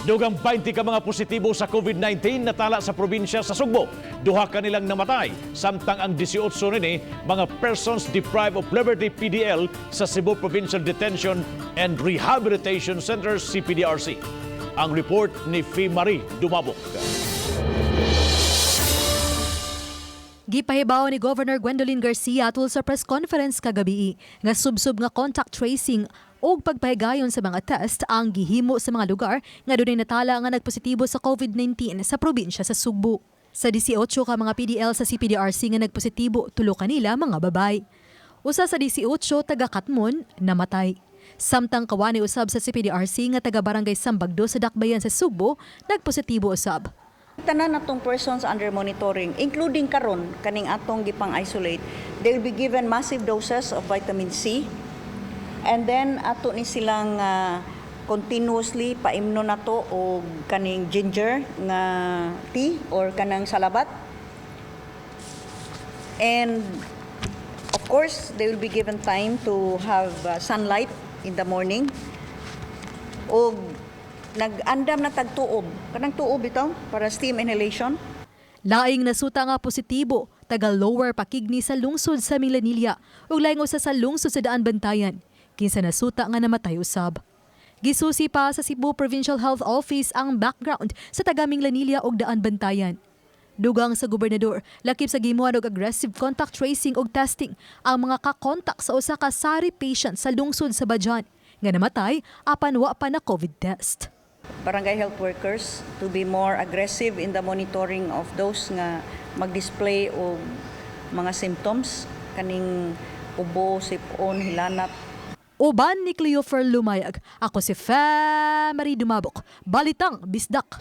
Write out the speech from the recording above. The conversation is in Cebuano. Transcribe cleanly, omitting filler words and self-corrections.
Dugang 20 ka mga positibo sa COVID-19 natala sa probinsya sa Sugbo. Duha ka nilang namatay, samtang ang 18 nini mga persons deprived of liberty, PDL, sa Cebu Provincial Detention and Rehabilitation Center, CPDRC. Ang report ni Fee Marie Dumabok. Gipahibaw ni Governor Gwendolyn Garcia atul sa press conference kagabi nga subsob nga contact tracing ug pagpahigayon sa mga test ang gihimo sa mga lugar nga dunay natala nga nagpositibo sa COVID-19 sa probinsya sa Sugbo. Sa 18 ka mga PDL sa CPDRC nga nagpositibo, tulo kanila mga babay. Usa sa 18, taga Katmon, namatay. Samtang kawani usab sa CPDRC nga taga Barangay Sambagdo sa Dakbayan sa Sugbo nagpositibo usab. Tanan natong persons under monitoring, including karon kaning atong gipang-isolate, they will be given massive doses of vitamin C. And then ato ni silang continuously paimno nato og kaning ginger nga tea or kanang salabat. And of course, they will be given time to have sunlight in the morning. Og nag-andam na tag tuob, kanang tuob bitaw para steam inhalation. Laing nasuta nga positibo, taga Lower Pakigni sa lungsod sa Minglanilla ug laing usa sa lungsod sa Daan Bantayan, kinsa nasuta nga namatay usab. Gisusi pa sa Cebu Provincial Health Office ang background sa taga Minglanilla ug Daan Bantayan. Dugang sa gobernador, lakip sa gimuan og aggressive contact tracing ug testing ang mga kakontak sa usa ka sari patient sa lungsod sa Badian nga namatay apan wa pa na COVID test. Barangay health workers to be more aggressive in the monitoring of those nga mag-display og mga symptoms kaning ubo, sipon, hilanat. Uban ni Cleofer Lumayag, ako si Fe Marie Dumabok. Balitang Bisdak.